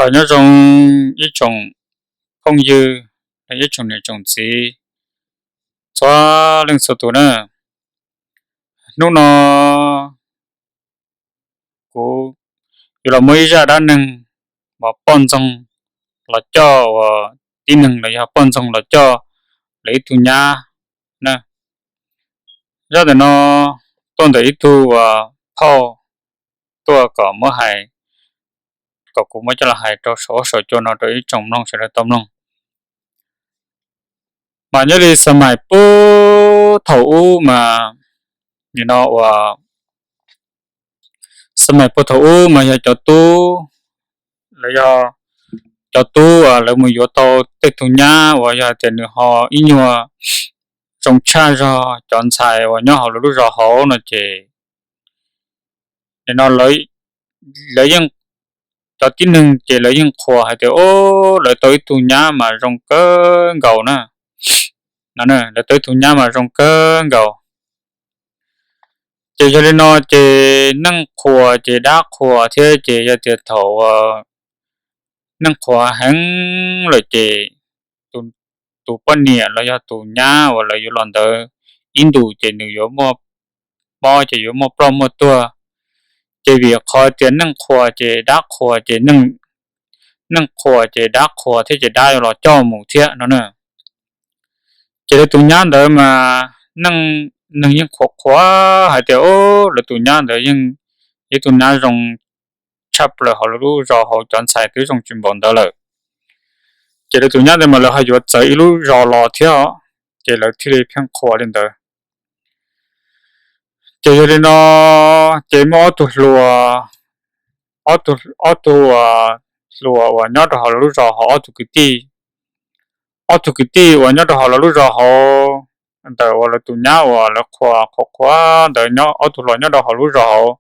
Nyob zoo ib tsoom phooj ywg, ib tsoom niam tsoom txiv, txhua leej txhua tus na. Hnub no kuv yuav los muab ib zaj dab neeg uas poj ntxoog los coj, uas tib neeg los yog poj ntxoog los coj lawv ib tug nyab na. Zaj ntawm no tuaj ntawm ib tug uas phauj tuaj kom muab hais, kom kuv muab coj los hais rau saum huab saum cua no rau ib tsoom mloog sawv daws tau mloog. Mas nyob li xab mais puag thaum ub mas, nim no uas xab mais puag thaum ub mas yog cov tub, lawv yog cov tub uas lawv mus yuav tau tej tug nyab uas yog hais tias nws ho ib nyuag zoo tshaj zog cov ntxhais uas nyob hauv lawv lub zos hauv no ces, nim no lawv yeej, cov tib neeg ces lawv yeej qhuas hais tias, o, lawv tau ib tug nyab mas zoo kawg nkaus na. Lawv tau ib tug nyab mas zoo kawg nkaus. Ces yog li no ces neej qhuas ces dab qhuas thiab ces yog tias thaum neej qhuas heev lawm ces tus poj niam los yog tus nyab uas lawv yuav los ntawd ib ntus ces nws yuav muaj mob ces yuav muaj ploj muaj tuag. Ces vim qhov tias neej qhuas ces dab qhuas ces neej qhuas ces dab qhuas thiab ces dab yuav los coj mus thiab no na. Ces lawv tus nyab ntawd mas neeg yeej qhuas qhuas hais tias, o, lawv tus nyab ntawd yeej yog ib tug nyab zoo tshaj plaws hauv lawv lub zos hauv, cov ntxhais twb zoo tsis npaum ntawd lawm. Ces lawv tus nyab ntawd mas lawv ho yuav txawv ib lub zos los thiab os, ces lawv thiaj li pheej qhuas li ntawd. Ces yog li no ces muaj ob tug hluas, ob tug hluas uas nyob rau hauv lawv lub zos hauv, ob tug kwv tij, ob tug kwv tij uas nyob rau hauv lawv lub zos hauv, ntawm uas lawv tus nyab uas lawv qhuas qhuas qhuas ntawd, ob tug hluas nyob rau hauv lub zos hauv,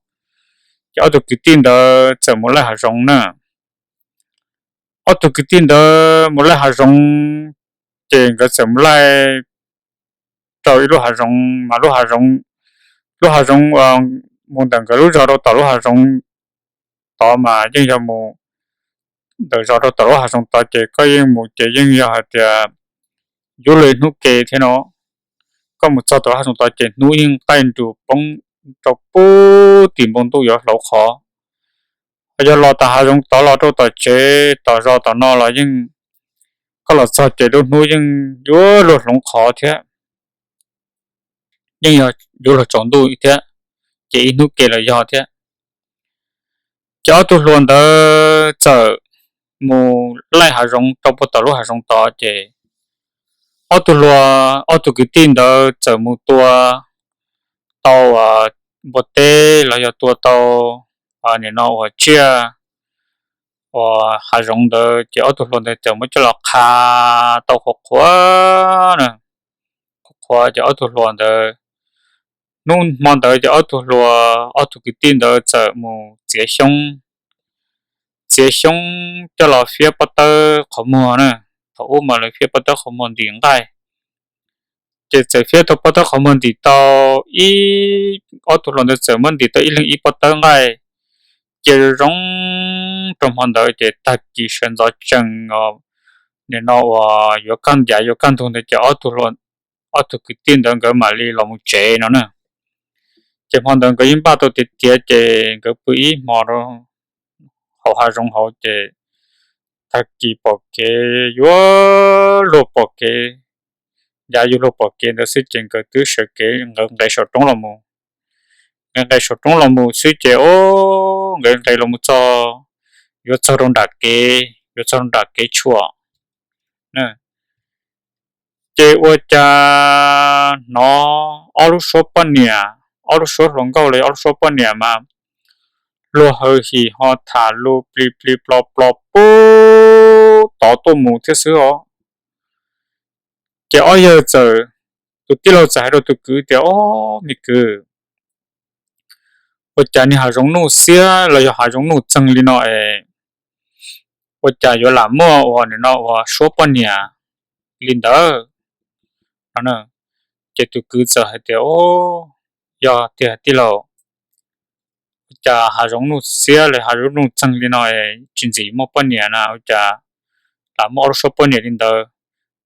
ces ob tug kwv tij ntawd txawm mus laij hav zoov na. Ob tug kwv tij ntawd mus laij hav zoov, ces nkawd txawm mus laij rau ib lub hav zoov mas lub hav zoov, lub hav zoov mus ntawm nkawd lub zos rau tom lub hav zoov tod mas yeej yog mus ntawm zos rau tom lub hav zoov tod ces koj yeej mus ces yeej yog hais tias yuav luag ib hnub ke thiab no. Koj mus txog tom lub hav zoov tod ces hnub yeej qaij nrus poob rau puag tim npoo ntuj yuav hloov qhov. Ho yog los tom hav zoov tod los rau tom tsev tom zos tom no los yeej, koj los txog ces lub hnub yeej yuav luag hloov qhov thiab, yeej yog yuav luag tsaus ntuj thiab, ces ib hnub ke los yog thiab. Ces ob tug hluas ntawd txawm mus laij hav zoov rau puag tom lub hav zoov tod ces ob tug hluas, ob tug kwv tij ntawd txawm mus tua tau npua teb los yog tua tau nim no uas tsiaj uas hav zoov ntawd ces ob tug hluas ntawd txawm muab coj los qha tau qhuav qhuav na. Qhuav qhuav ces ob tug hluas ntawd, hnub hmo ntawd ces ob tug hluas, ob tug kwv tij ntawd txawm mus txiav xyoob, txiav xyoob coj los fiab pob tawb qhov muag na. Thaum ub mas lawv fiab pob tawb qhov muag ntim nqaij. Ces txawm fiab tau pob tawb qhov muag ntim tau ib, ob tug hluas ntawd txawm muab ntim tau ib leeg ib pob tawb nqaij. Ces zoo rau hmo ntawd ces tag kis sawv ntxov tsees os, nim no uas yuav kaj ntiav yuav kaj ntug ntawd ces ob tug kwv tij ntawd nkawd mam li los mus tsev no na. Ces hmo ntawd nkawd yeej npaj tau tiav tiav ces nkawd pw ib hmo rau hauv hav zoov hauv ces tag kis pom kev yuav luag pom kev, yav yuav luag pom kev ntawd xwb ces nkawd twb sawv kev nkawd nqes saum roob los mus. Nkawd nqes saum roob los mus xwb ces o, nkawd nqes los mus txog, yuav txog rau nram kev, yuav txog rau nram kev tshuam. Ces ua cas hnov ob lub suab poj niam, ob lub suab hluas nkauj los ob lub suab poj niam mas luag hawm him ho tham lus plig plig plo plo puag tod tuaj mus thiab xwb os. Ces ob yawg txawm, tus tij laug txawm hais rau tus kwv tias, o, me kwv, ua cas niag hav zoov nuj xiab los yog hav zoov nuj txeeg li no es ua cas yuav lam muaj uas nim no uas suab poj niam li ntawd no? Ces tus kwv txawm hais tias, o, yog tiag tij laug, ua cas hav zoov nuj xiab li, hav zoov nuj txeeg li no es tsis ntxim muaj poj niam na, ua cas lam muaj ob lub suab poj niam li ntawd.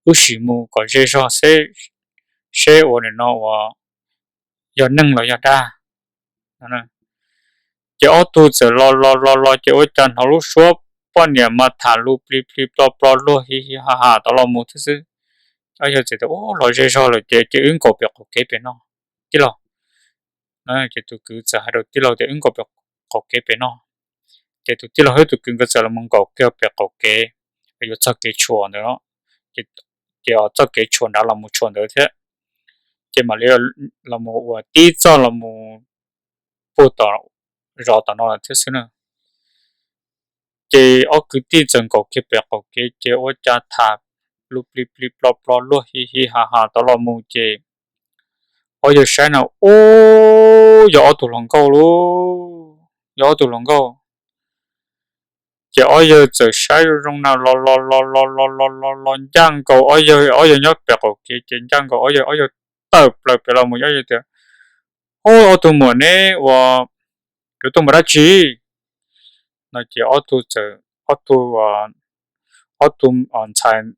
Wb sim mus kom ze zog seb ua nim no uas yog neeg los yog dab. Ces ob tug txawm los los los los ces ua cas hnov lub suab poj niam mas tham lus plig plig plo plo luag hi hi ha ha tod los mus thiab xwb. Ob yawg txawm tias, Ub, los ze zog lawm ces ces wb nkaum pem qaum kev pem no tij laug. Ces tus kwv txawm hais rau tij laug tias, Wb nkaum pem qaum kev pem no. Ces tus tij laug thiab tus kwv nkawd txawm los mus nkaum kiag pem qaum kev, yuav txog kev tshuam ntawd, ces txoj kev tshuam nrad los mus tshuam ntawd thiab. Ces mam li los mus ua tib txoj los mus puag tom zos tom no lawm thiab xwb na. Ces ob kwv tij txawm nkaum kiag pem qaum kev ces ua cas tham lus plig plig plo plo luag hi hi ha ha tod los mus ces ob yawg saib no, ub, yog ob tug hluas nkauj lauj, yog ob tug hluas nkauj. Ces ob yawg txawm saib zoo zoo na los los los los los los los los ncaj nkaus ob yawg, ob yawg nyob pem qaum kev ces ncaj nkaus ob yawg, ob yawg tawm plaws pem los mus, ob yawg tias, Ub, ob tug muam, neb ua, yuav tuaj mus dab tsi? No ces ob tug txawm, ob tug, ob tug ntxhais,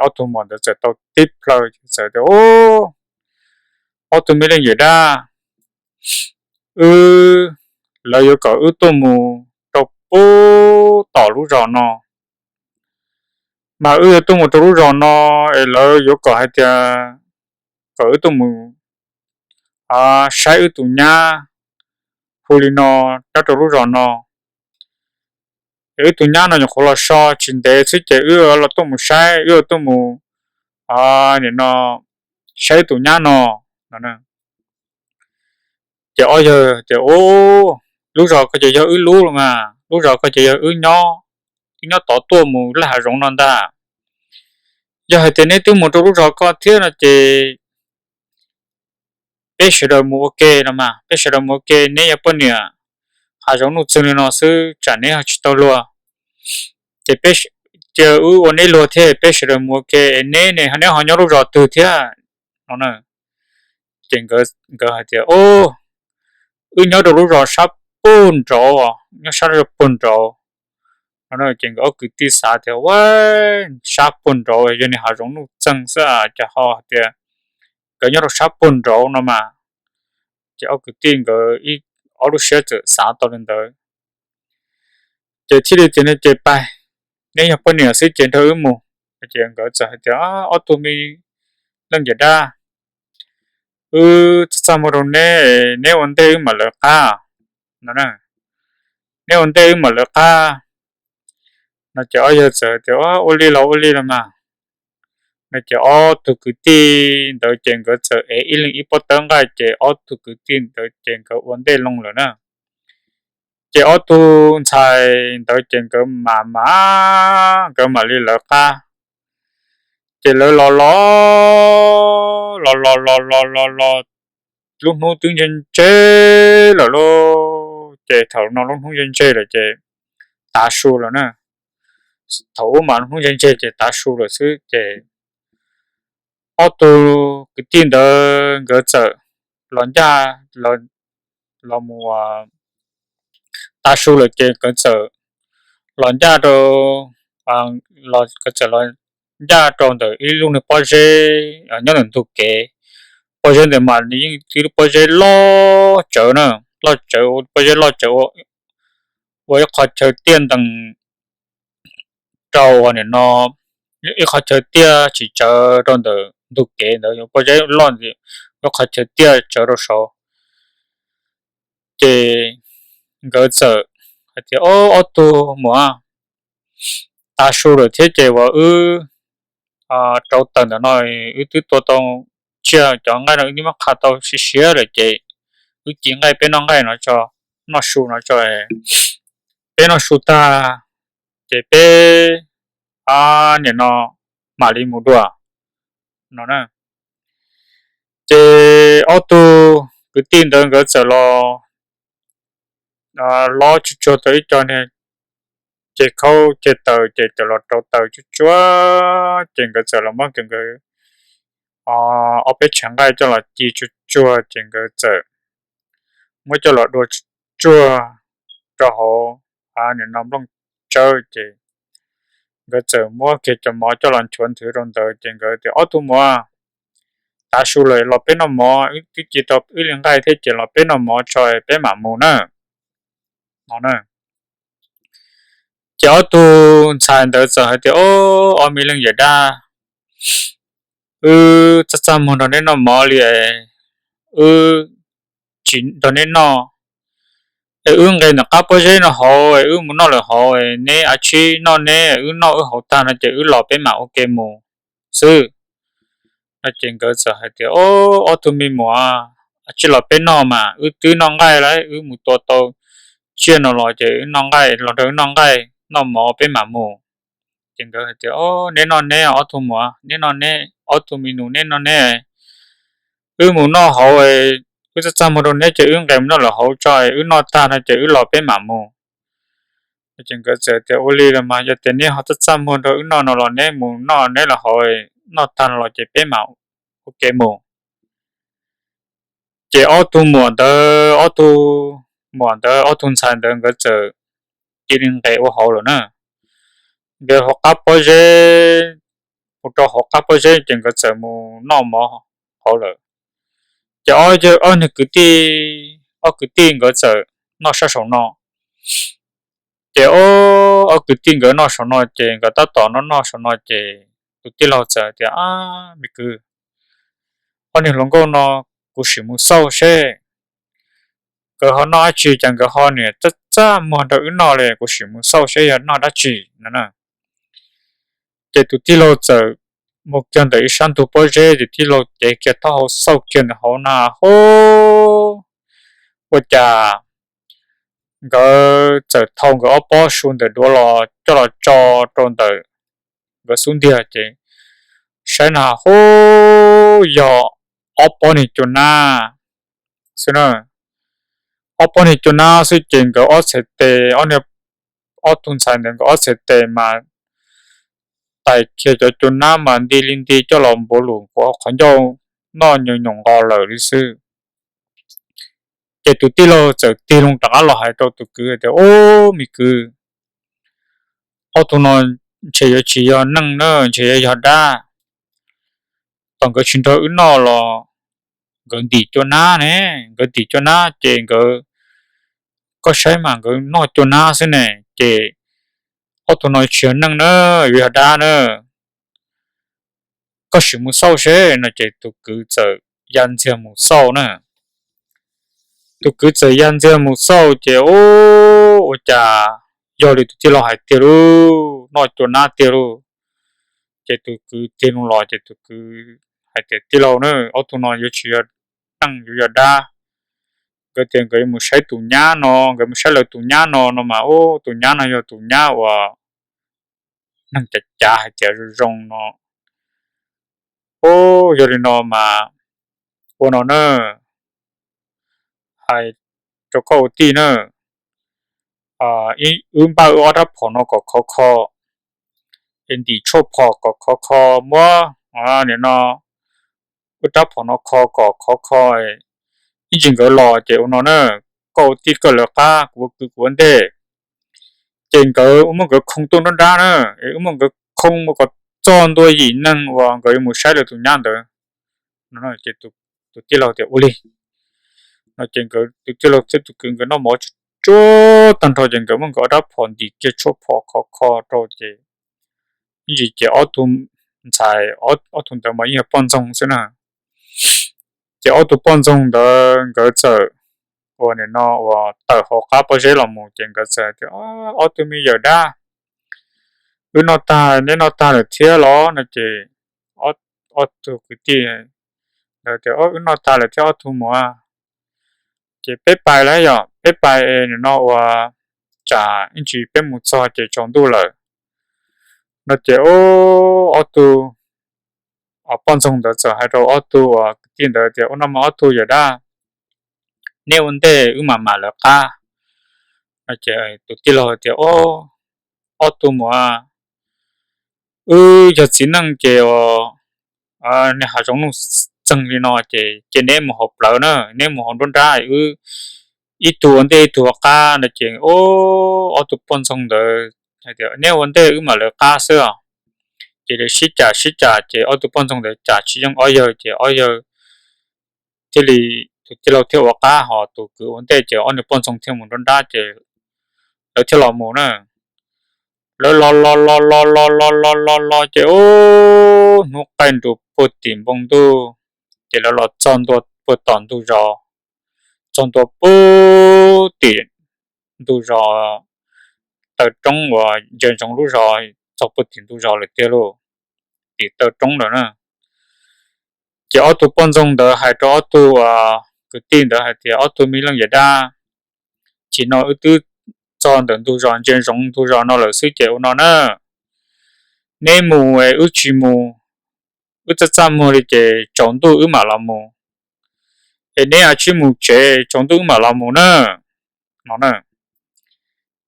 ob tug muam ntawd txawm tau tib plhaw txawm tias, Ub, ob tug me leej yawm dab, wb, lawv yuav kom wb tuaj mus rau pem tom lub zos no. Mas wb yuav tuaj mus rau lub zos no es lawv yuav kom hais tias kom wb tuaj mus saib wb tus nyab hu li no nyob rau lub zos no. Es wb tus nyab no nyuam qhuav los so tsis ntev xwb ces wb los tuaj mus saib, wb tuaj mus, nim no, saib wb tus nyab no. Ces ob yawg tias, Ub, lub zos ko ces yog wb lub los mas, lub zos ko ces yog wb nyob, wb nyob tod tuaj mus laj hav zoov no ntag. Yog hais tias neb twb mus rau lub zos ko thiab no ces peb sawv daws mus ua ke no mas, peb sawv daws mus ua ke, neb yog poj niam, hav zoov nuj txeeg li no xwb tsam neb ho tsis tau luag. Ces peb, cia wb ua neb luag thiab peb sawv daws mus ua ke, neb ne, neb ho nyob lub zos twg thiab no na? Ces nkawd hais tias, Ub, wb nyob rau lub zos sab puag nraud, nyob sab zos puag nraud no. Ces nkawd ob kwv tij xav tias, Ua, sab puag nraud yog niag hav zoov nuj txeeg xwb cas ho hais tias nkawd nyob rau sab puag nraud no mas. Ces ob kwv tij nkawd ob lub siab txawm xav tau li ntawd. Ces thiaj li tias, Ces pais, neb yog poj niam xwb ces nrog wb mus. Ces nkawd txawm hais tias, Ob tug me leej yawm dab, wb txaj txaj muag rau neb, neb ua ntej wb mam lawv qab no, neb ua ntej wb mam lawv qab no. Ces ob yawg txawm tias, Ua li los ua li los mas no. Ces ob tug kwv tij ntawd ces nkawd txawm ev ib leeg ib pob tawb nqaij ces ob tug kwv tij ntawd ces nkawd ua ntej loo lawm na. Ces ob tug ntxhais ntawd ces nkawd mam mam, nkawd mam li lawv qab. Ces lawv los los los los los los los los, lub hnub twb ntse ntse lawm lauj. Ces thaum no lub hnub ntse ntse lawm ces tav su lawm na. Thaum ub mas lub hnub ntse ntse ces tav su lawm xwb ces ob tug kwv tij ntawd nkawd txawm los ncaj, los mus, tav su lawm ces nkawd txawm los ncaj rau, nkawd txawm los ncaj rau ntawm ib lub niag pob zeb nyob ntawm ntug kev. Pob zeb ntawd mas nws yeej tib lub pob zeb loj tsawv na, loj tsawv, pob zeb loj tsawv ua ib qho chaw tiaj ntees rau ua nim no, ib qho chaw tiaj tsis tsawv rau ntawm ntug kev ntawd, pob zeb loj ntawd, ua ib qho chaw tiaj tsawv rau saud. Ces nkawd txawm hais tias, Ob tug muam, tav su lawm thiab ces uas wb rauv taws ntawm no, wb twb tua tau tsiaj, cov nqaij no wb twb muab qha tau siav siav lawm ces wb ci nqaij peb noj nqaij no tso, noj su no tso. Peb noj su tag ces peb nim no mam li mus dua no na. Ces ob tug kwv tij ntawd nkawd txawm los lob tsuag tsuag tau ib co niag ceg khaub ceg taws ces txawm los rauv taws tsuag tsuag ces nkawd txawm los muab nkawd ob peb tshav nqaij coj los ci tsuag tsuag ces nkawd txawm muab coj los dua tsuag tsuag rau hauv nim no nplooj tsawb ces nkawd txawm muab kiag cov mov coj los nchuav nthwv rau ntawd ces nkawd tias, Ob tug muam, tav su lawm los peb noj mov, wb twb ci tau ib li nqaij thiab ces los peb noj mov tso peb mam mus na. Ces ob tug ntxhais ntawd txawm hais tias, Ob, ob me leej yawm dab, wb txaj txaj muag nrog neb noj mov li, wb tsis nrog neb noj, es wb nqes ntawm qab pob zeb no hauv, wb mus noj lawm hauv, neb a tsib noj neb, wb noj wb hauv tag no ces wb los peb mam ua ke mus xwb. No ces nkawd txawm hais tias, Ob, ob tug me muam, a tsib los peb noj mas, wb twb noj nqaij lawm, wb mus tua tau tsiaj no los ces wb noj nqaij, los nrog wb noj nqaij noj mov peb mam mus. Ces nkawd hais tias, Neb noj neb, ob tug muam, neb noj neb, ob tug me nus, neb noj neb, wb mus noj hauv, wb txaj txaj muag rau neb ces wb nqes mus noj lawm hauv tso, wb noj tag no ces wb los peb mam mus. Ces nkawd txawm tias, Ua li los mas, yog tias neb ho txaj txaj muag nrog wb noj no los neb mus noj neb lawm hauv, noj tag no los ces peb mam ua ke mus. Ces ob tug muam ntawd, ob tug muam ntawd, ob tug ntxhais ntawd nkawd txawm cia li nqes ua hauv lawm na. Nqes hauv qab pob zeb, mus rau hauv qab pob zeb ces nkawd txawm mus noj mov hauv lawm. Ces ob yawg, ob niag kwv tij, ob kwv tij nkawd txawm noj sab saum no. Ces ob, ob kwv tij nkawd noj saum no ces nkawd tab tom noj noj saum no ces tus tij laug txawm tias, Ab, me kwv, ob niag hluas nkauj no kuv sim mus xauj seb nkawd ho noj dab tsi, cas nkawd ho niam txaj txaj muag nrog wb noj li, kuv sim mus xauj seb yog noj dab tsi no na. Ces tus tij laug txawm mus kiag ntawm ib sab ntug pob zeb, ces tij laug cev kiag taub hau xauj kiag ntawm hauv na, hub, ua cas nkawd txawm thau nkawd ob pob su ntawm duav los coj los tso rau ntawm nkawd xub ntiag ces saib na, hub, yog ob pob niag cua nab xwb na. Ob pob niag cua nab xwb ces nkawd ob txhais tes, ob tug ntxhais ntawd nkawd ob txhais tes mas tais kiag cov cua nab mas nti li nti coj los npuav lus nkaus qhov ncauj noj nyoos nyoos nqos lawm li xwb. Ces tus tij laug txawm tig loo rov qab los hais rau tus kwv tias, Ub, me kwv, ob tug no ntshe yuav tsis yog neeg na, ntshe yuav yog dab. Thaum nkawd tsis nrog wb noj los nkawd ntim cua nab ne, nkawd ntim cua nab ces nkawd, koj saib mas nkawd noj cua nab xwb ne, ces ob tug no tsis yog neeg na, yuav yog dab na. Koj sim mus xauj seb no ces tus kwv txawm ya ntxiag mus xauj na. Tus kwv txawm ya ntxiag mus xauj ces ub, ua cas yog li tus tij laug hais tiag lauj, noj cua nab tiag lauj. Ces tus kwv tig loo los ces tus kwv hais tias, Tij laug na, ob tug no yuav tsis yog neeg, yuav yog dab. Nkawd tias nkawd yuav mus saib tus nyab no, nkawd mus saib lawv tus nyab no no mas, ub, tus nyab no yog tus nyab uas neeg cav cav hais tias zoo zoo no. Ub, yog li no mas ua no na, hais rau koj ua tij na, wb npaj wb ob rab phom no kom khov kho, es ntim tshuaj phom kom khov kho, muab nim no wb rab phom no kho kom khov kho, ib ntsis nkawd los ces ua no na, koj ua tij koj lawv qab, kuv ua kwv kuv ua ntej. Ces nkawd ua muab nkawd khoo tuaj nruab nrab na, es wb muab nkawd khoo mus kom txog ntua yim neeg uas nkawd yuav mus saib lawv tus nyab ntawd. Ces tus tij laug tias, Ua li. No ces nkawd tus tij laug thiab tus kwv nkawd noj mov tsuag tag nrho ces nkawd muab nkawd ob rab phom ntim kiag tshuaj phom khov kho rau ces ib ntsis ces ob tug ntxhais, ob tug ntawd mas yeej yog poj ntxoog xwb na. Ces ob tug poj ntxoog ntawd nkawd txawm ua nim no uas tawm hauv qab pob zeb los mus ces nkawd txawm tias, Ob tug me yawm dab, wb noj tag, neb noj tag lawm thiab los? No ces ob tug kwv tij ntawd tias, Wb noj tag lawm thiab ob tug muam, ces peb pais lawm, yog peb pais nim no uas tsam ib ntsis peb mus txog ces tsaus ntuj lawm. No ces ob tug poj ntxoog ntawd txawm hais rau ob tug uas kwv tij ntawd tias, Ua no mas ob tug yawm dab, neb ua ntej wb mam mam lawv qab. No ces tus tij laug tias, Ob tug muam, wb yog txiv neej ces niag hav zoov nuj txeeg li no ces cia neb mus hauv plawv na, neb mus hauv nruab nrab, wb ib tug ua ntej ib tug ua qab no ces ob tug poj ntxoog ntawd hais tias neb ua ntej wb mam lawv qab xwb os. Ces lawv sib cam sib cam ces ob tug poj ntxoog ntawd cam tsis yeej ob yawg ces ob yawg thiaj li, tus tij laug thiaj ua qab ho tus kwv ua ntej ces ob niag poj ntxoog thiaj mus nruab nrab ces lawv thiaj los mus na. Lawv los los los los los los los los los ces hnub qaij nrus puag tim npoo ntuj ces lawv los txog ntua puag tom ntug zos, txog ntua puag tim ntug zos, taw roob uas ntsia ntsoov lub zos, txog puag tim ntug zos lawm tiag lauj, tim taw roob lawm na. Ces ob tug poj ntxoog ntawd hais rau ob tug kwv tij ntawd hais tias ob tug me leej yawm dab, chim no wb twb txog ntawm ntug zos ntsia ntsoov ntug zos no lawm xwb ces ua no na, neb mus es wb tsis mus, wb txaj txaj muag li ces tsaus ntuj wb mam los mus, es neb cia li mus tsev tsaus ntuj wb mam los mus na, no na.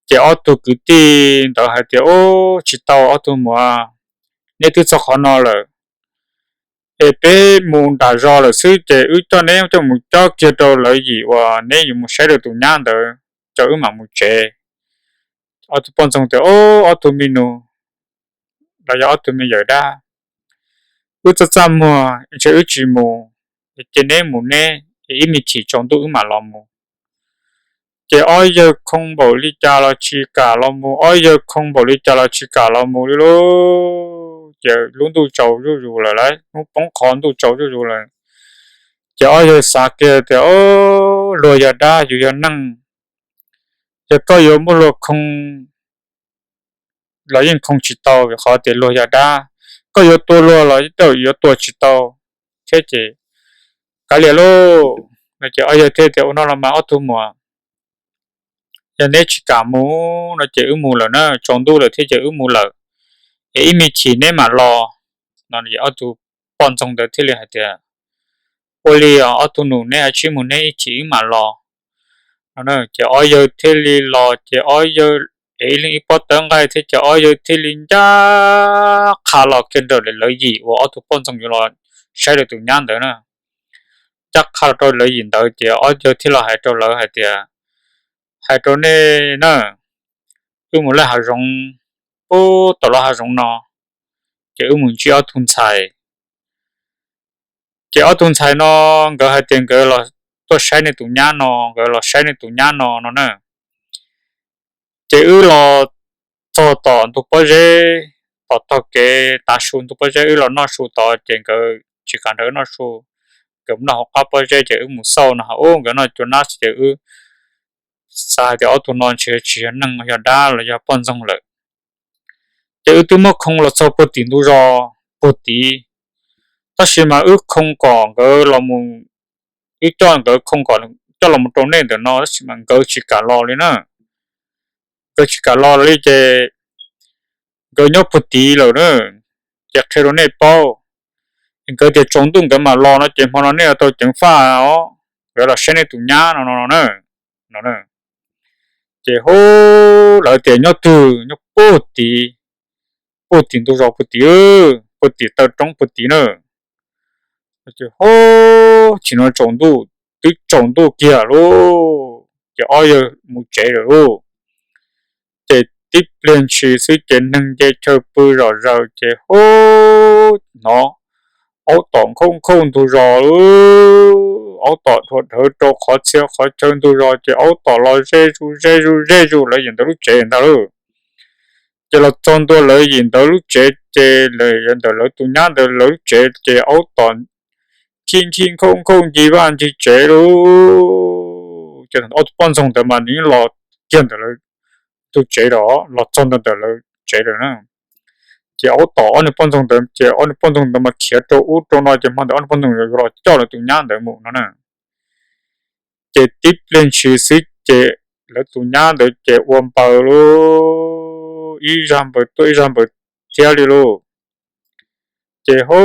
Ces ob tug kwv tij ntawd hais tias ub tsis tau ob tug muam, neb twb txog qhov no lawm es peb mus nram zos lawm xwb ces wb coj neb coj mus cob kiag rau lawv yim uas neb yuav mus saib lawv tus nyab ntawd, ces wb mam mus tsev. Ob tug poj ntxoog tias ob tug me nus los yog ob tug me yawm dab, wb txaj txaj muag ntshe wb tsis mus, ces neb mus neb, ib me chim tsaus ntuj wb mam los mus. Ces ob yawg khoo npaum li cas los tsis kam los mus, ob yawg khoo npaum li cas los tsis kam los mus li lauj. Ces lub ntuj tsaus zuj zus lawm lauj, hnub poob qho ntuj tsaus zuj zus lawm. Ces ob yawg xav kiag tias luag yog dab yus yog neeg, yog koj yuav muab luag khoo los yeej khoo tsis tau vim qhov tias luag yog dab, koj yuav tua luag los tej zaum yuav tua tsis tau thiab ces kav liam lauj. No ces ob yawg thiaj tias ua no los mas ob tug muam, yog neb tsis kam mus no ces wb mus lawm na, tsaus ntuj lawm thiab ces wb mus lawm, es ib me chim neb mam los. No ob tug poj ntxoog ntawd thiaj li hais tias ua li os ob tug nus, neb cia li mus neb ib chim wb mam los. No ces ob yawg thiaj li los ces ob yawg es ib leeg ib pob tawb nqaij thiab ces ob yawg thiaj li ncaj qha los kiag ntawm lawv yim uas ob tug poj ntxoog yuav los saib lawv tus nyab ntawd na. Ncaj qha los rau lawv yim ntawd ces ob yawg thiaj los hais rau lawv hais tias hais rau nej na, wb mus laj hav zoov, pub tom lub hav zoov no, ces wb mus ntsib ob tug ntxhais. Ces ob tug ntxhais no nkawd hais tias nkawd los tuaj saib nej tus nyab no, nkawd los saib nej tus nyab no no na. Ces wb los txog tom ntug pob zeb, tom tog kev tav su ntug pob zeb wb los noj su tod ces nkawd tsis kam nrog wb noj su, nkawd mus noj hauv qab pob zeb ces wb mus xauj no ub nkawd noj cua nab ces wb xav hais tias ob tug no ntshe tsis yog neeg, yog dab los yog poj ntxoog lawm. Ces wb twb muab khoo los txog puag tim ntug zos puag tid, tab sis mas wb khoo kom nkawd los mus, wb coj nkawd khoo kom coj los mus rau nej ntawm no tab sis mas nkawd tsis kam los li na. Nkawd tsis kam los li ces nkawd nyob puag tid lawm na. Ces qhia rau nej paub, nkawd tias tsaus ntuj nkawd mam los no ces hmo no nej yuav tau ceev faj os, nkawd los saib nej tus nyab no no na. Ces hu lawv tias nyob twg, nyob puag tid, puag tim ntug zos puag tid, puag tim taw roob puag tid na. Ces hu, chim no tsaus ntuj, twb tsaus ntuj kiag lauj, ces ob yawg mus tsev lawm lauj. Ces tib pliag ntshis xwb ces neeg nce chaw pw zom zaws ces hu, hnov aub tom nkauj nkauj ntug zos, aub tom dhuav dhawv rau qhov txhia qhov chaw ntug zos ces aub tom los ze zuj ze zuj ze zuj lawv yim ntawd lub tsev ntag lauj. Ces los txog ntua lawv yim ntawd lub tsev ces ntawm lawv tus nyab ntawd lawv lub tsev ces aub tom khib nkauj nkauj ncig vaj ncig tsev lauj. Ces ob tug poj ntxoog ntawd mas nws los kiag ntawm lawv tus tsev los, los txog ntua ntawm lawv tsev lawm na. Ces aub tom ob niag poj ntxoog ntawd ces ob niag poj ntxoog ntawd mas khiav rau ub rau no ces hmo ntawd ob niag poj ntxoog yuav los coj lawv tus nyab ntawd mus no na. Ces tib pliag ntshis xwb ces lawv tus nyab ntawd ces ua npaws lauj, ib zaj npaws tuaj ib zaj npaws thiab li lauj. Ces hu,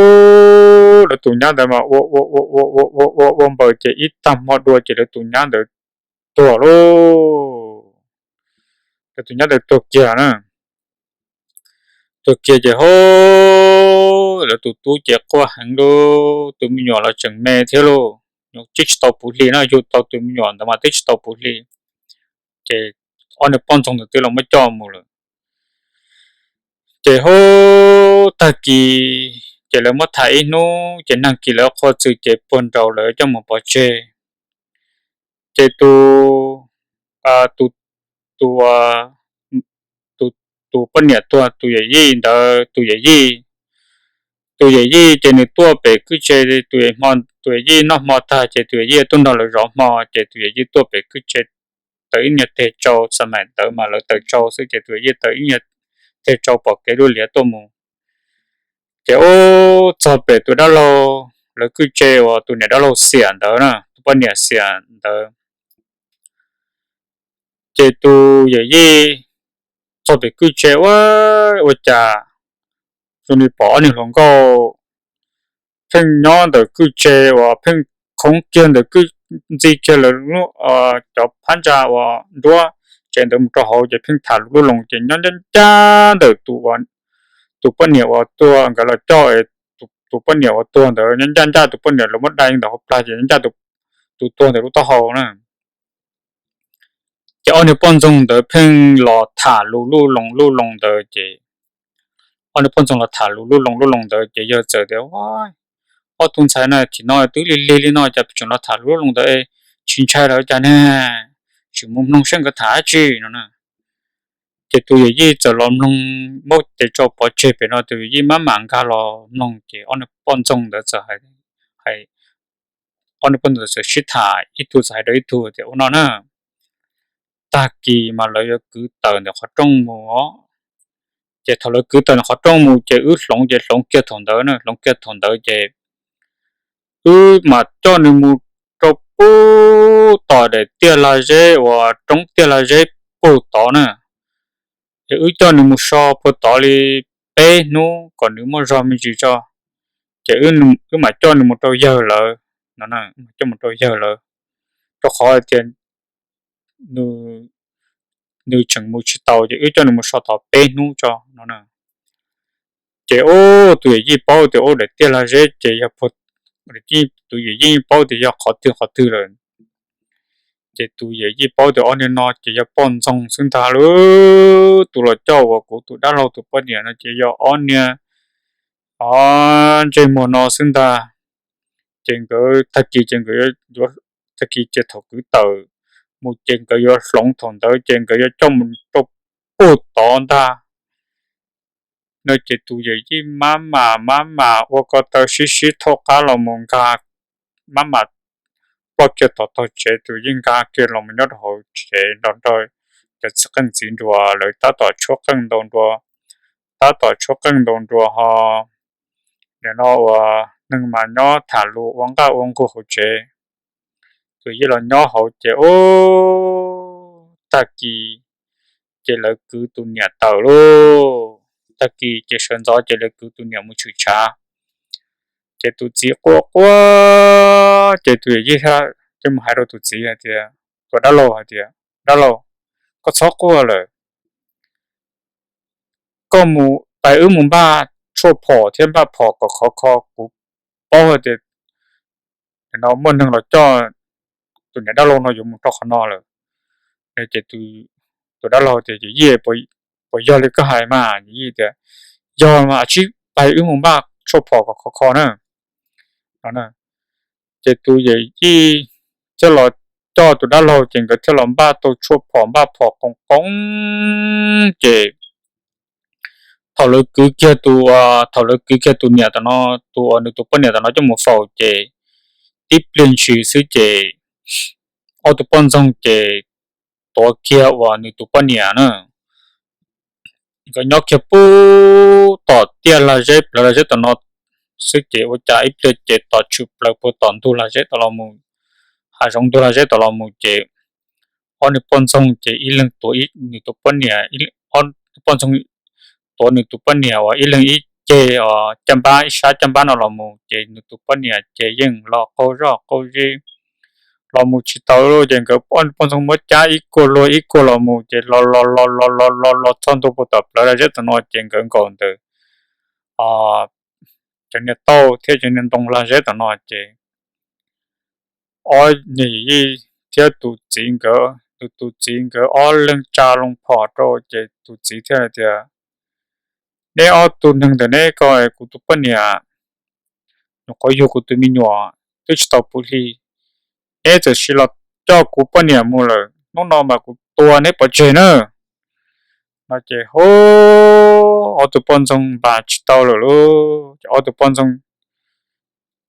lawv tus nyab ntawd mas ua ua ua ua ua ua ua npaws ces ib tag hmo dua ces lawv tus nyab ntawd tuag lauj. Lawv tus nyab ntawd tuag kiag na. Tuag kiag ces hu, lawv tus tub ces quaj heev lauj, tus me nyuam los tseem me thiab lauj. twb tsis tau puv hli na, yug tau tus me nyuam ntawd mas twb tsis tau puv hli. Ces ob niag poj ntxoog ntawd twb los muab coj mus lawm. Ces hub tag kis ces lawv muab tham ib hnub ces nag kis lawv qhua txws ces puag nraud lawv coj mus pov tseg. Ces tus, tus, tus, tus, tus poj niam tuag tus yawm yij ntawd, tus yawm yij, tus yawm yij ces nws tuaj pem kwj tse, tus yawm yij noj hmo tag ces tus yawm yij tuaj nrog lawv zov hmo ces tus yawm yij tuaj pem kwj tse taws ib nyuag teg tsau, xam mais ntawd mas lawv taws tsau xwb ces tus yawm yij taws ib nyuag teg tsau pom kev luj liab tuaj mus. Ces ub txog pem tus dab laug lawv kwj tse uas tus niam dab laug xiam ntawd na, tus poj niam xiam ntawd. Ces tus yawm yij txog pem kwj tse ua, ua cas zoo li pom ob niag hluas nkauj pheej nyob ntawm kwj tse uas pheej khoov kiag ntawm kwj, ntxig kiag lawv cov phab ntsa uas nruab tsev ntawd mus rau hauv ces pheej tham lus lub loos ces nyob ncaj ncaj ntawm tus poj niam uas tuag nkawd los coj, tus poj niam uas tuag ntawd nyob ncaj ncaj tus poj niam los muab dai ntawm hauv plag ces nyob ncaj tus tuag ntawd lub taub hau na. Ces ob niag poj ntxoog ntawd pheej los tham lus lub loos lub loos ntawd ces ob niag poj ntxoog los tham lus lub loos lub loos ntawd ces yawg txawm tias, Ob tug ntxhais na, tsis no twb lig lig li no cas tseem los tham lus lub loos ntawd, tsis ntshai lawm cas ne? Tseem mus mloog saib nkawd tham dab tsi no na. Ces tus yawm yij txawm los mloog, muab tes tsau pov tseg pem no, tus yawm yij maj mam nkag los mloog ces ob niag poj ntxoog ntawd txawm hais, ob niag poj ntxoog txawm sib tham, ib tug txawm hais rau ib tug tias, Ua no na, tag kis mas lawv yuav kwv tawm ntawm qhov rooj mus os. Ces thaum lawv kwv tawm ntawm qhov rooj mus ces wb hloov ces hloov kiag thaum ntawd na, hloov kiag thaum ntawd ces wb mam coj nws mus rau puag tom daim tiaj lag zeb uas roob tiaj lag zeb puag tod na. Ces wb coj nws mus so puag tod li peb hnub kom nws muaj zog me ntsis tso, ces wb mam coj nws mus rau yawg lawv no, coj mus rau yawg lawv, rau qhov tias nws tseem mus tsis tau ces wb coj nws mus so tod peb hnub tso no na. Ces ub tus yawm yij paub tias ub daim tiaj lag zeb ces yog, tus yawm yij paub tias yog qhov twg qhov twg lawm. Ces tus yawm yij paub tias ob niag no ces yog poj ntxoog xwb ntag lauj, tus los coj uas kuv tus dab laug tus poj niam no ces yog ob niag ntsej muag no xwb ntag. Ces nkawd tag kis ces nkawd, tag kis ces thaum kwv tawm mus ces nkawd yuav hloov thaum ntawd ces nkawd yuav coj mus rau puag tod ntag no. Ces tus yawm yij maj mam maj mam ua ko taw sib sib thauj qab los mus nkag, maj mam ploj kiag tom tog tsev, tus yeej nkag kiag los mus nyob rau hauv tsev nrog nrog cov txiv qeej txiv nruas lawv tab tom tshuab qeej ntaus nruas, tab tom tshuab qeej ntaus nruas ho nim no uas neeg mas nyob tham lus ua nqaj ua nqug hauv tsev. Tus yij los nyob hauv ces ub tag kis ces lawv kwv tus niam tawm lauj. Tag kis ces sawv ntxov ces lawv kwv tus niam mus tshwm tshav. Ces tus txiv quaj quaj ces tus yawm yij thiaj mus hais rau tus txiv hais tias, tus dab laug hais tias, Dab laug, koj txhob quaj lawm, koj mus, pais wb mus npaj tshuaj phom thiab npaj phom kom khov kho, kuv paub hais tias no muaj neeg los coj tus niam dab laug no yuav mus rau qhov no lawm. Ces tus dab laug tias, Yawm yij, puas yog li koj hais mas? Yawm yij tias, Yog mas, tsib pais wb mus npaj tshuaj phom kom khov kho na. Ces tus yawm yij thiaj los coj tus dab laug ces nkawd thiaj los npaj tau tshuaj phom, npaj phom qoom qoom ces thaum lawv kwv kiag tus, thaum lawv kwv kiag tus niam tom no, tus uas nws tus poj niam tom no coj mus faus ces tib pliag ntshis xwb ces ob tug poj ntxoog ces tuav kiag uas nws tus poj niam na. Nkawd nyob kiag puag tom tiaj lag zeb, plawv lag zeb tom no xwb ces ua cas ib pliag ces tom tshwm plaws puag tom ntug lag zeb tom los mus, hav zoov ntug lag zeb tom los mus ces ob niag poj ntxoog ces ib leeg tuav nws tus poj niam, ob poj ntxoog tuav nws tus poj niam uas ib leeg ib ceg os, caj npab, ib sab caj npab no los mus ces nws tus poj niam ces yeej los qaug zog qaug zig los mus tsis tau li. Ces nkawd ob niag poj ntxoog muab cab ib kuag luag ib kuag los mus ces los los los los los los los txog ntua puag tom plawv lag zeb tom no ces nkawd nkaum ntawm cov niag tauj thiab cov niag ntoo lag zeb tom no ces ob niag yij thiab tus txiv nkawd, tus txiv nkawd ob leeg tsa loo phom rau ces tus txiv thiaj hais tias, neb ob tug neeg ntawm neb ko, kuv tus poj niam nyuam qhuav yug kuv tus me nyuam twb tsis tau puv hli, neb txawm sim los coj kuv poj niam mus lawm, hnub no mas kuv tua neb pov tseg na. No ces hu, ob tug poj ntxoog npaj tsis tau lawm lauj, ces ob tug poj ntxoog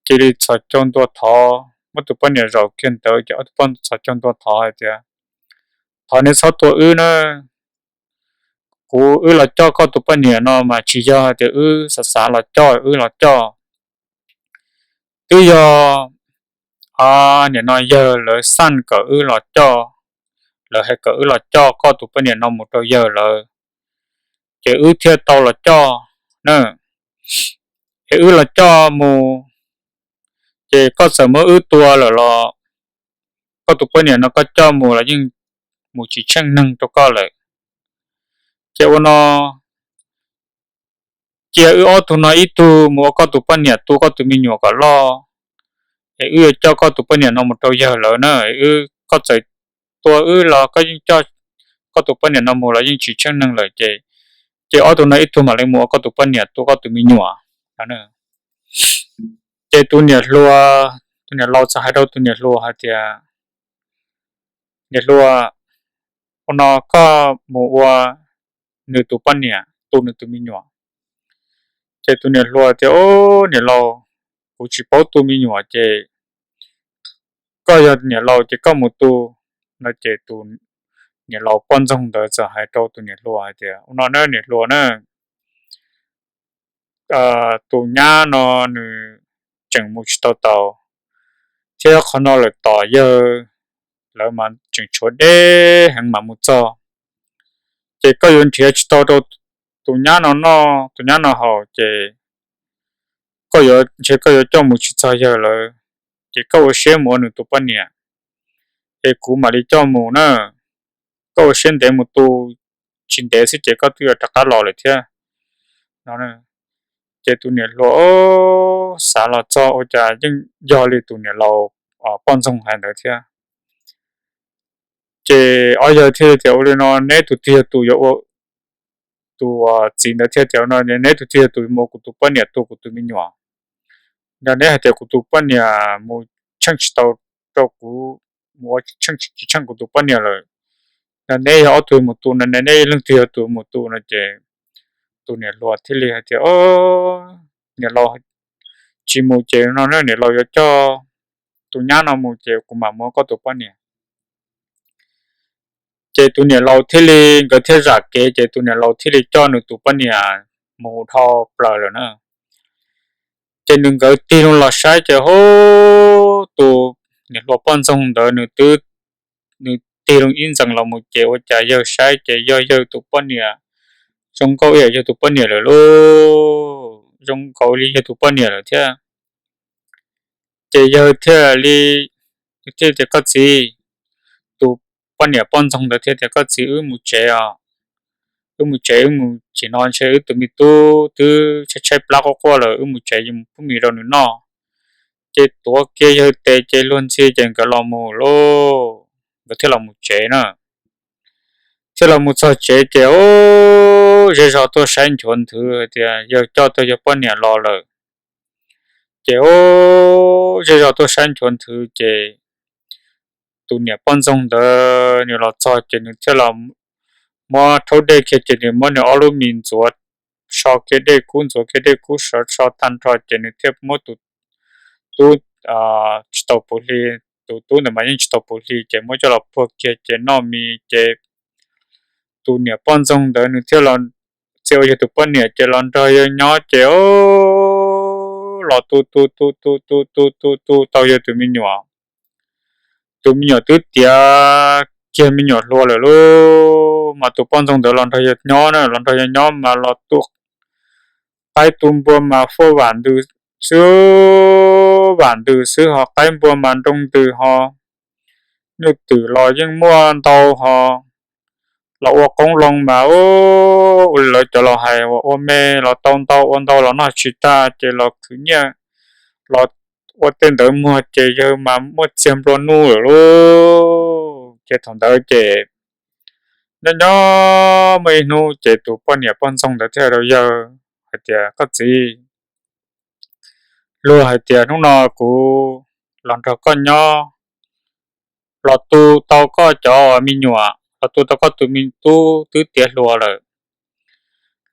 cia li txhos caug ntua thov, muab tus poj niam zaum kiag ntawd ces ob tug poj ntxoog txhos caug ntua thov hais tias, thov neb txhob tua wb na, kuv, wb los coj koj tus poj niam no mas tsis yog hais tias wb xav xav los coj, wb los coj twb yog nim no yawg lawv xaj kom wb los coj, lawv hais kom wb los coj koj tus poj niam no mus rau yawg lawv, ces wb thiaj tau los coj na. Es wb los coj mus, ces koj txawm muab wb tua lawm los koj tus poj niam no koj coj mus los yeej mus tsis tsheej neeg rau koj lawm. Ces ua no, cia wb ob tug no ib tug mus ua koj tus poj niam tu koj tus me nyuam kom loj, es wb yuav coj koj tus poj niam no mus rau yawg lawv na. Wb, koj txawm tua wb los koj yeej coj koj tus poj niam no mus los yeej tsis tsheej neeg lawm ces, ces ob tug no ib tug mam li mus ua koj tus poj niam tu koj tus me nyuam. Ces tus niam hluas, tus niam laus txawm hais rau tus niam hluas hais tias, niam hluas, ua no koj mus ua nws tus poj niam tu nws tus me nyuam. Ces tus niam hluas tias, o, niam laus, kuv tsis paub tu me nyuam ces koj yog niam laus ces koj mus tu. No ces tus niam laus poj ntxoog ntawd txawm hais rau tus niam hluas hais tias, ua no na niam hluas na, tus nyab no nws tseem mus tsis tau taus, thiab qhov no lawm tom yawg lawv mas tseem tshuav deb heev mam mus txog, ces koj yuav nrhiav tsis tau rau tus nyab no noj tus nyab no haus ces koj yuav ntshe koj yuav coj mus tsis txog yawg lawv, ces koj ua siab mus ua nws tus poj niam, es kuv mam li coj mus na. Koj ua siab ntev mus tu, tsis ntev xwb ces koj twb yuav rov qab los lawm thiab. Ces tus niam hluas xav los txog ua cas yeej yog li tus niam laus poj ntxoog hais ntawd thiab. Ces ob yawg thiaj tias, ua li no neb tus twg yog tus yuav ua, tus txiv ntawd thiaj tias, no neb tus twg yog tus mus ua kuv tus poj niam tu kuv tus me nyuam? Yog neb hais tias kuv tus poj niam mus tsheej tsis tau rau kuv, mus ua tsheej tsis tsheej kuv tus poj niam lawm, yog neb yog ob tug mus tu no, neb leej twg yog tus mus tu no? Ces tus niam hluas thiaj li hais tias, niam laus tsis mus ces no niam laus yuav coj tus nyab no mus ces kuv mam mus ua koj tus poj niam. Ces tus niam laus thiaj li, nkawd thiaj zam kev ces tus niam laus thiaj li coj nws tus poj niam mus dhau plaws lawm na. Ces nws, nkawd tig loo los saib ces hub, tus niam hluas poj ntxoog ntawd nws twb, nws tig loo ib ntxees los mus ces ua cas yawg saib ces yog yawg tus poj niam, zoo nkauj ib yam yawg tus poj niam lawm lauj, zoo nkaus li yawg tus poj niam lawm thiab. Ces yawg thiaj li, thiaj tias, koj txiv, tus poj niam poj ntxoog ntawd thiaj tias, koj txiv, wb mus tsev os, wb mus tsev, wb mus tsev no ntshe wb tus me tub twb tshaib tshaib plab quaj quaj lawm, wb mus tsev yuav mus pub mis rau nws noj. Ces tuav kiag yawg tes ces luag ntxhi ces nkawd los mus lauj, nkawd thiaj los mus tsev na. Thiaj los mus txog tsev ces ub, zej zog tuaj saib nchuav nthwv hais tias yawg coj tau yawg poj niam los lawm. Ces ub, zej zog tuaj saib nchuav nthwv ces tus niam poj ntxoog ntawd nws los txog ces nws thiaj los muab rhaub dej kiag ces nws muab nws ob lub mis ntxuav, so kiag dej kub, ntxuav kiag dej kub so so tag nrho ces nws thiaj muab tus tub tsis tau puv hli, tus tub ntawd mas yeej tsis tau puv hli ces muab coj los puag kiag ces noj mis ces tus niam poj ntxoog ntawd nws thiaj los, txia ua yawg tus poj niam ces los nrog yawg nyob ces los tu tu tu tu tu tu tu tu tau yawg tus me nyuam. Tus me nyuam twb tiav kiag me nyuam hluas lawm lauj, mas tus poj ntxoog ntawd los nrog yawg nyob na, los nrog yawg nyob mas los tu qaib tu npua mas fuaj vam ntws xwb, vam ntws xwb ho qaib npua mas nroo ntws ho, nyuj twm los yeej muaj ntau ho, los ua qoob loo mas ua li lawv cov laus hais uas ua me los tau ntau, ua ntau los noj tsis tag ces los khwv nyiaj, los ua tej ntawd muag ces yawg mas muaj txiag nplua nuj lawm lauj. Ces thaum ntawd ces nyob nyob muaj ib hnub ces tus poj niam poj ntxoog ntawd thiaj hais rau yawg hais tias, koj txiv, luag hais tias hnub no kuv los nrog koj nyob, los tu tau koj cov me nyuam, los tu tau koj tus me tub twb tiav hluas lawm.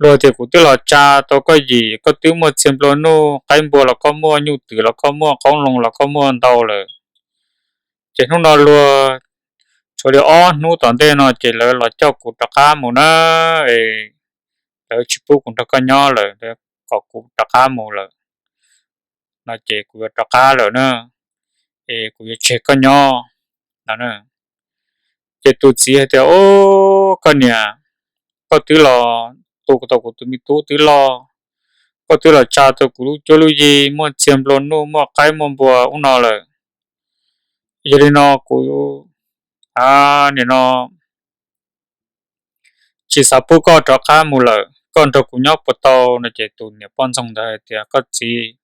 Luag tias kuv twb los tsa tau koj yim, koj twb muaj txiag nplua nuj, qaib npua los koj muaj, nyuj twm los koj muaj, qoob loo los koj muaj ntau lawm. Ces hnub no luag tshuav li ob hnub tom ntej no ces lawv los coj kuv rov qab mus na, es lawv tsis pub kuv nrog koj nyob lawm, kom kuv rov qab mus lawm no ces kuv yuav rov qab lawm na, es kuv yuav tseg koj nyob no. Ces tus txiv hais tias, o, koj niam, koj twb los tu tau kuv tus me tub twb loj, koj twb los tsa tau kuv lub cuab lub yig muaj txiag nplua nuj, muaj qaib muaj npua ub no lawm. Yog li no kuv nim no tsis xav pub koj rov qab mus lawm, koj nrog kuv nyob puas tau no? Ces tus niam poj ntxoog ntawd hais tias, koj txiv,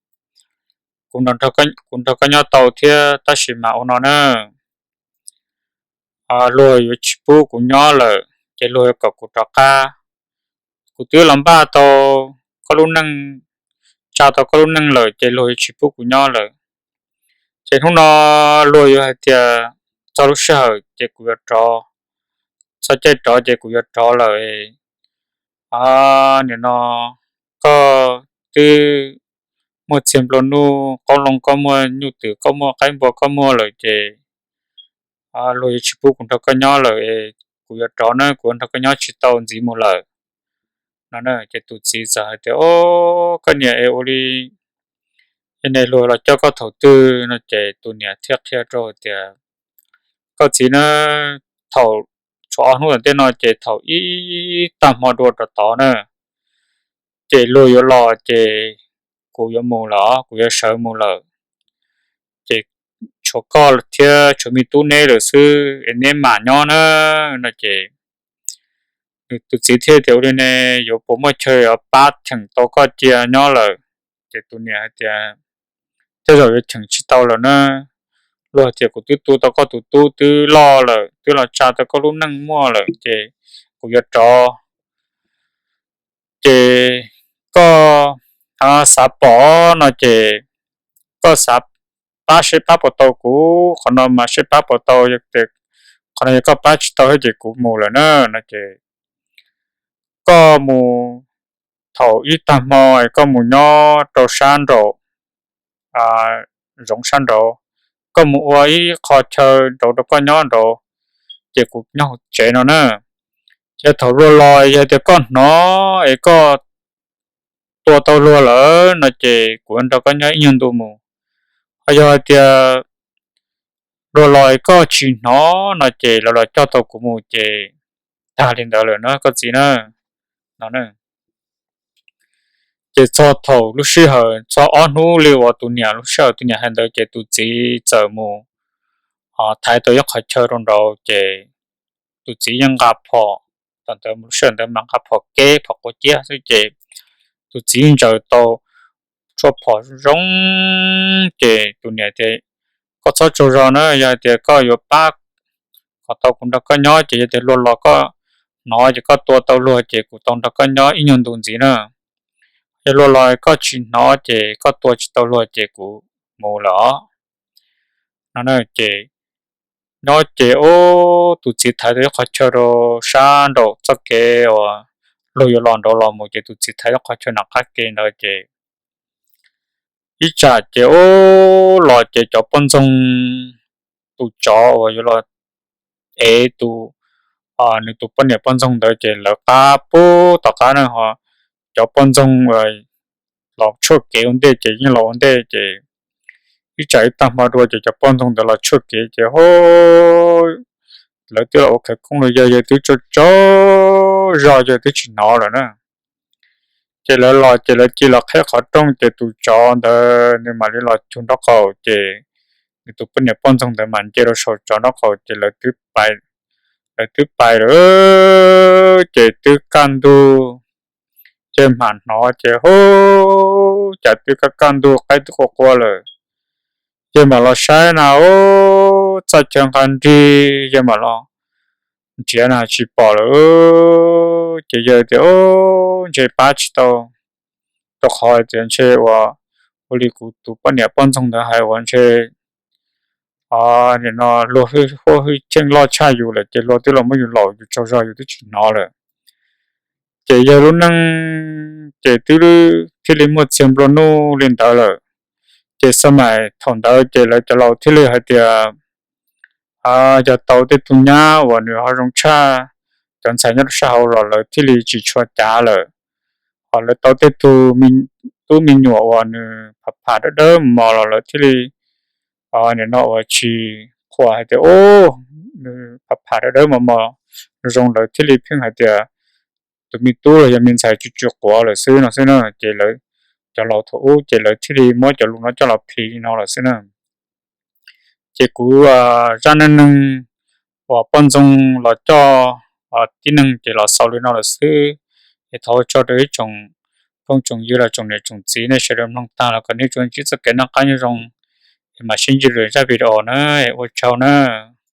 kuv nrog koj nyob tau thiab, tab sis mas ua no na, luag yuav tsis pub kuv nyob lawm, ces luag yuav kom kuv rov qab. Kuv twb los npaj tau koj lub neej, tsa tau koj lub neej lawm, ces luag yuav tsis pub kuv nyob lawm. Ces hnub no luag yuav hais tias txog lub sij hawm ces kuv yuav rov, txog caij rov ces kuv yuav rov lawm. Nim no koj twb muaj txiag nplua nuj, qoob loo koj muaj, nyuj twm koj muaj, qaib npua koj muaj lawm ces luag yuav tsis pub kuv nrog koj nyob lawm, kuv yuav rov na, kuv yuav nrog koj nyob tsis tau ntxiv mus lawm no. Ces tus txiv txawm hais tias, o, koj niam, es ua li yog ne luag los coj koj thaum twg no? Ces tus niam thiaj qhia rau tias, koj txiv na, thaum tshuav ob hnub tom ntej no ces thaum ib tag hmo dua rov tod na, ces luag yuav los ces kuv yuav mus lawm, kuv yuav sawv mus lawm. Ces tshuav koj thiab tshuav me tub neb lawm xwb es neb mam nyob na no. Ces tus txiv thiaj tias, ua li ne yuav puas muaj chaw yuav pab cheem tau koj cia nyob lawm? Ces tus niam hais tias, tej zaum yuav cheem tsis tau lawm na, luag tias kuv twb tu tau koj tus tub twb loj lawm, twb los tsa tau koj lub neej muaj lawm, ces kuv yuav rov. Ces koj xav pom no ces koj xav pab seb pab puas tau kuv, qhov no mas seb pab puas tau, qhov no yog koj pab tsis tau thiab ces kuv mus lawm na no. Ces koj mus, thaum ib tag hmo es koj mus nyob rau sab nraum zoov sab nraud, koj mus ua ib qho chaw nraud rau koj nyob nraud, ces kuv nyob hauv tsev no na. Ces thaum luag los yog tias koj hnov es koj tua tau luag lawm no ces kuv nrog koj nyob ib nyuag ntu mus. Ho yog hais tias luag los es koj tsis hnov no ces lawv los coj tau kuv mus ces tag li ntawd lawm na koj txiv na no. Ces txog thaum lub sij hawm txog ob hnub li uas tus niam, lub sij hawm tus niam hais ntawd ces tus txiv txawm mus thaiv tau ib qhov chaw rau nraud ces tus txiv yeej nqa phom, thaum ntawd lub sij hawm ntawd mas nqa phom keb phom quav ciab xwb ces tus txiv ntsaws tau tshuaj phom zoo zoo. Ces tus niam tias, koj txhob tsaug zog na, yog hais tias koj yuav pab kom tau kuv nrog koj nyob ces yog tias luag los koj hnov ces koj tua tau luag ces kuv tau nrog koj nyob ib nyuag ntu ntxiv na. Yog luag los koj tsis hnov ces koj tua tsis tau luag ces kuv mus lawm os no. Ces nyob ces ub tus txiv thaiv tau ib qhov chaw rau sab nraum txoj kev uas luag yuav los nraud los mus ces tus txiv thaiv ib qhov chaw nram qab ke ntawd ces ib tsam ces ub los ces cov poj ntxoog, tus tsov uas yuav los ev tus, nws tus poj niam poj ntxoog ntawd ces lawv qab pub tom qab na ho cov poj ntxoog los tshuaj kev ua ntej ces yeej los ua ntej ces ib tsam ib tag hmo dua ces cov poj ntxoog ntawd los tshuaj kev ces lawv twb los ua khawv koob los yog yawg twb tsaug tsaug zog yawg twb tsis hnov lawm na. Ces lawv los ces lawv cia los qheb qhov rooj ces tus tsov ntawd nws mam li los cug nraub qaum ces nws tus poj niam poj ntxoog ntawd mam nce rau saum tsov nraub qaum ces lawv twb pais lawm ces twb kaj ntug, ces mam hnov ces hu, cas twb kaj kaj ntug qaib twb qua qua lawm. Yawg mam los saib na, txoj chaw nqa nrig yawg mam los nrhiav na tsis pom lawm. Ces yawg tias, Ub, ntshe pab tsis tau, rau qhov tias ntshe uas ua li kuv tus poj niam poj ntxoog ntawd hais uas ntshe nim no luag hwj huam hwj chim loj tshaj yus lawm ces luag twb los muab yus laum yus tsaug zog yus twb tsis hnov lawm. Ces yawg lub neej ces twb thiaj li muaj txiag nplua nuj li ntawd lawm. Ces xab mais thaum ntawd ces lawv cov laus thiaj li hais tias yog tau tej tug nyab uas nws ho zoo tshaj cov ntxhais nyob rau sab hauv los lawv thiaj li tsis tshua cav lawm. Ho lawv tau tej tug tub me nyuam uas nws pham pham dawb dawb mos mos los lawv thiaj li nim no uas tsis qhuas hais tias, Ub, nws pham pham dawb dawb mos mos zoo zoo, lawv thiaj li pheej hais tias tus me tub los yog me ntxhais tsw tsw quav lawm xwb no xwb na. Ces lawv cov laus thaum ub ces lawv thiaj li muab cov lus no coj los phim li no lawm xwb na. Ces kuv zaj neej neeg uas poj ntxoog los coj tib neeg ces los xaus li no lawm xwb. Es thov ua tsaug rau ib tsoom phooj tsoom ywg los tsoom niam tsoom txiv nej sawv daws mloog tag los kom nej tsuas ntsib txoj kev noj qab nyob zoo, es mam sib ntsib lwm zaj video na. Ua tsaug na.